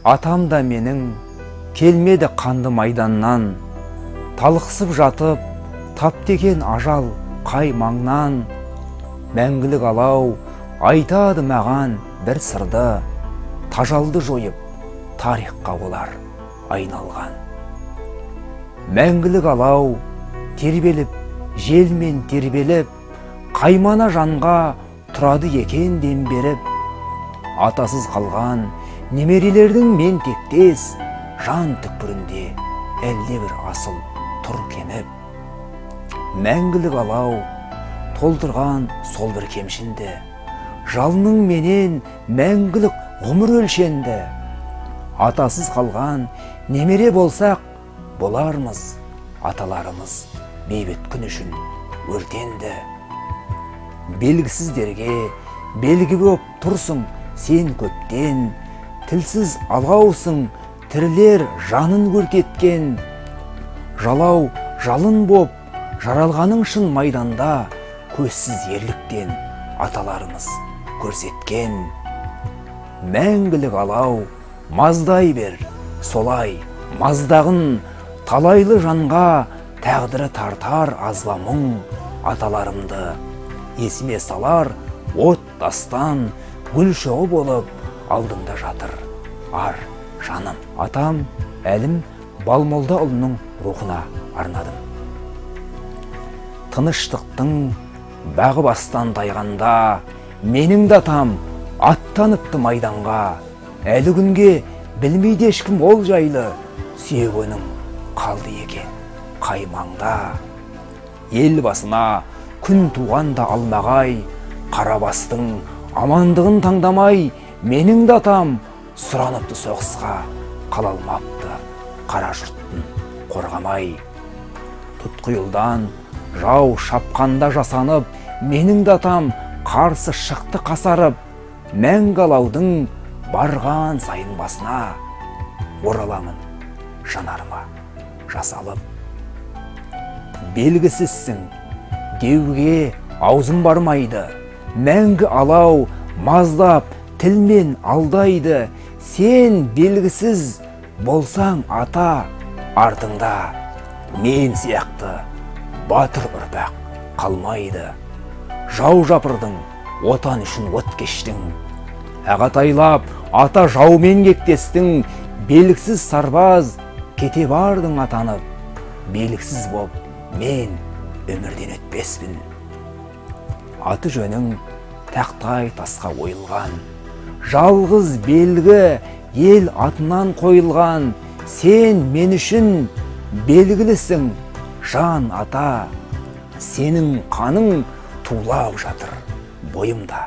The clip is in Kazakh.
Атам да менің келмеді қанды майданнан, талықсып жатып таптеген ажал қай маңнан. Мәңгілік алау айтады маған бір сырды, тажалды жойып тарихқа олар айналған. Мәңгілік алау тербеліп, желмен тербеліп, қаймана жанға тұрады екен дем беріп. Атасыз қалған немерелердің мен тектес, жан түкпірінде әлде бір асыл тұр кеміп. Мәңгілік алау толтырған сол бір кемшінді, жалының менен мәңгілік ғұмыр өлшенді. Атасыз қалған немере болсақ, болармыз аталарымыз бейбіт күн үшін өртенді. Белгісіздерге белгі боп тұрсың сен көптен, тілсіз алаусың тірілер жанын өртеткен. Жалау жалын боп жаралғаның шын майданда, көзсіз ерліктен аталарымыз көрсеткен. Мәңгілік алау маздай бер, солай маздағын, талайлы жанға тағдыры тартар азла мұң. Аталарымды есіме салар от дастан, гүл шоғы болып алдымда жатыр ар жаным. Атам Әлім Балмолдаұлының рухына арнадым. Тыныштықтың бағы бастан тайғанда, менің де атам аттаныпты майданға. Әлі күнге білмейді ешкім ол жайлы, сүйек оның қалды екен қай маңда. Ел басына күн туғанда алмағай, қара бастың амандығын таңдамай, менің де атам сұраныпты соғысқа, қала алмапты қара жұрттың қорғамай. Тұтқиылдан жау шапқанда жасанып, менің де атам қарсы шықты қасарып. Мәңгі алаудың барған сайын басына ораламын жанарыма жасалып. Белгісізсің деуге аузым бармайды, мәңгі алау маздап тілмен алдайды. Сен белгісіз болсаң ата, артыңда мен сияқты батыр ұрпақ қалмайды. Жау жапырдың, отан үшін от кештің, ағатайлап ата жаумен кектестің. Белгісіз сарбаз кете бардың атанып, белгісіз боп мен өмірден өтпеспін. Аты жөнің тақтай тасқа ойылған, жалғыз белгі ел атынан қойылған. Сен мен үшін белгілісің жан ата, сенің қаның тулап жатыр бойымда.